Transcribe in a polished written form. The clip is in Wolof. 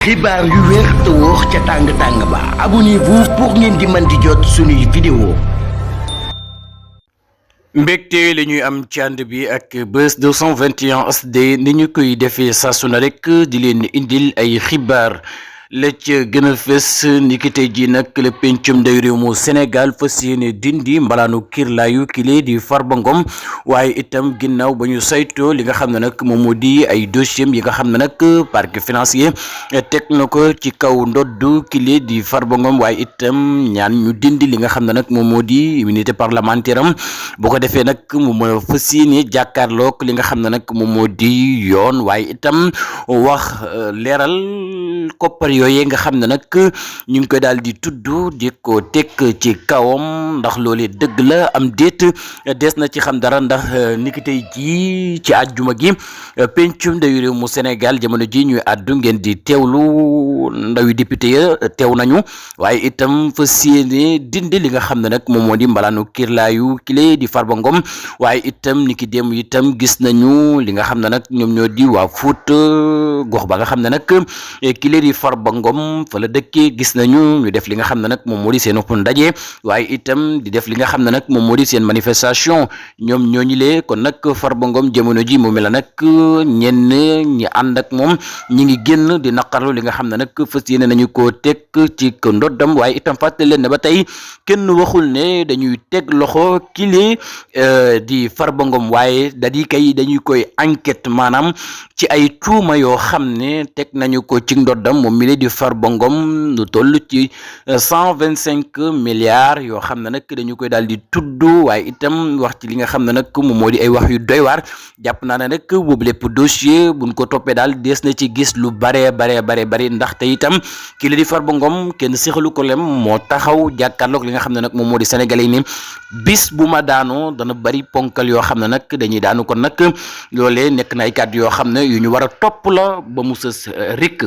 xibaar yu wér te wóor ca tàng ba abonnez-vous pour ngeen di mën di jot suñuy vidéo. mbégte li ñuy am ci ànd bi ak Buzz 221 HD ni ñu koy defee saa su ne rek di leen indil ay xibaar. la ca gën a fës ni ki tey ji nag le pencum nday réew mu Sénégal fas yéene dindi mbalaanu kiirlaayu kile di Farba Ngom waaye itam ginnaaw ba ñu saytoo li nga xam ne nag moom moo di ay dossier yi nga xam ne nag parquet financier teg na ko ci kaw ndodd kile di Farba Ngom waaye itam ñaan ñu dindi li nga xam ne nag moom moo di immunité parlementaire am bu ko defee nag mu mën a fas yéene jàkkaarloog li nga xam ne nag moom moo di yoon waaye itam wax leeral koppar yooyee nga xam ne nag ñu ngi koy daal di tudd di ko teg ci kawam ndax loolee dëgg la am déet des na ci xam dara ndax niki tey jii ci àjjuma gi pencum ndawi réew mu Sénégal jamono ji ñuy àddu ngeen di teewlu ndawi député ya teew nañu waaye itam fas yéene dindi li nga xam ne nag moom moo di mbalaanu kiirlaayu kile di Farba Ngom waaye itam niki démb itam gis nañu li nga xam ne nag ñoom ñoo di waa Fuuta gox ba nga xam ne nag kile di Farba Ngom fa la dëkkee gis nañu ñu def li nga xam ne nag moom moo di seen ndaje waaye itam di def li nga xam ne nag moom moo di seen manifestation ñoom ñooñu lee kon nag Farba Ngom jamono ji mu mel nag ñenn ñi ànd ak moom ñi ngi génn di naqarlu li nga xam ne nag fas yéene nañu koo teg ci ndoddam waaye itam fàttali leen ne ba tey kenn waxul ne dañuy teg loxo kile di Farba Ngom waaye dañuy koy enquête maanaam ci ay tuuma yoo xam ne teg nañu ko ci ndoddam moom mi di Farba Ngom lu toll ci 125 milliards yoo xam ne nag dañu koy daal di tudd waaye itam wax ci li nga xam ne nag moom moo di ay wax yu doy waar jàpp naa ne nag boobu lépp dossier buñ ko toppee daal dees na ci gis lu bare ndaxte itam kii la di Farba Ngom kenn sixalu ko lem moo taxaw jàkkaarloog li nga xam ne nag moom moo di sénégalais yi ni bis bu ma daanoo dana bari ponkal yoo xam ne nag dañuy daanu kon nag loolee nekk na ay kàddu yoo xam ne yu ñu war a topp la ba mu sës rikk